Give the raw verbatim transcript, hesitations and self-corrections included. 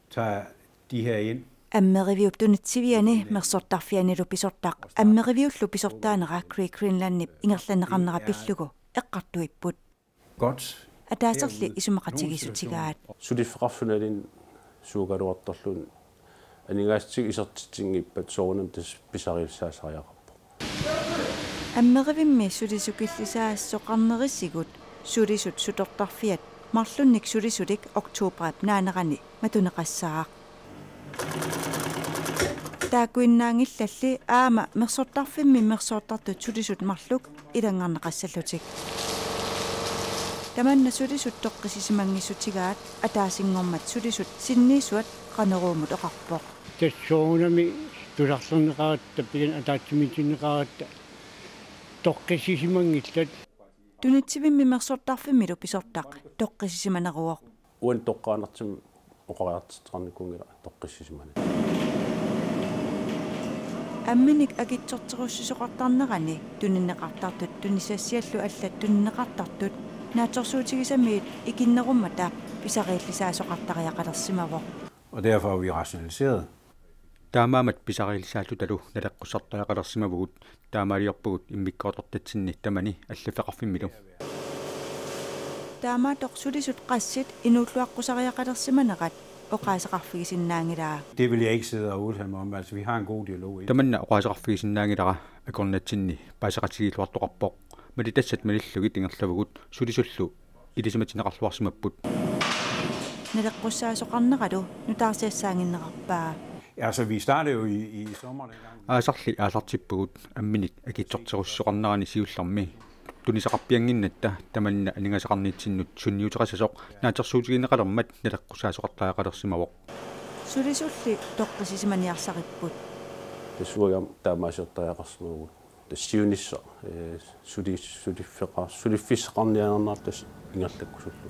Tager de her ind. Ammeriviup tunitsiviani mersortarfianilu pisortaq Ammeriviullu pisortaanera Great Greenlandip ingerlanneqarnera pillugu eqqartuipput. Godt. Ataaserli isumaqatigiissutigaat. Suliffeqarfinnut suugaluartarlugu aningaasatik isertitsinngippat soorunami tassa pisariillisaasariaqarpoq. Ammerivimmi sulisukillisaasoqarnerisigut sulisut sutortarfiat marlunnik sulisulik oktoberip naanerani matuneqassaaq. Taakkuinnaanngillalli aamma mersortarfimmi mersortartut sulisut marluk ilanngarneqassallutik. Tamanna sulisut toqqissisimanngissutigaat ataasinngormat sulisut sinniisuat Qanorooq oqarpoq. Tassa soorunami tusarlerneqaratta pian ataatsimiitinneqaratta toqqissisimanngillat. Tunitsivimmi mersortarfimmilu pisortaq toqqissisimaneruvoq. Uani toqqaannartumik oqariartortinneqarnikuunngilaq toqqissisimaneq. Amminik akitsorterussisoqartarnerani tunineqartartut tunisassiallu allat tunineqartartut naatsorsuutigisamiit ikinnerummata pisariillisaasoqartariaqalersimavoq. Og derfor har vi rationaliseret. Taamaammat pisariillisaallutalu naleqqussartariaqalersimavugut, taamaaliorpugut immikkoortortatsinni tamani allaffeqarfimmilu. Taamaattoq sulisut qassit inuulluaqqusariaqalersimanerat oqaaseqarfigisinnaanngilaa. Det vil jeg ikke sidde og udtale mig om. Altså, vi har en god dialog. Tamanna oqaaseqarfigisinnaanngilara, akornatsinni paaseqatigiilluartoqarpoq. Malitassat malillugit ingerlavugut sulisullu ilisimatinneqarluarsimapput. Naleqqussaasoqarneralu nutaarsiassaannginnerarpaa. Altså, vi startede jo i, i sommer dengang. Aasarli aallartippugut amminik akitsorterussisoqarnerani siullermi. Tunisaqarpiannginnatta tamanna aningaasaqarnitsinnut sunniuteqassasoq naatsorsuutigineqalermat naleqqussaasoqartariaqalersimavoq. Sulisulli toqqissisimaniarsaripput. Tassa uagut taamaasiortariaqarsimavugut. Tassa siunissaq, ee, suli-, suliffeqa-, suliffissaqarnialernerat tassa ingerlakkusullugu.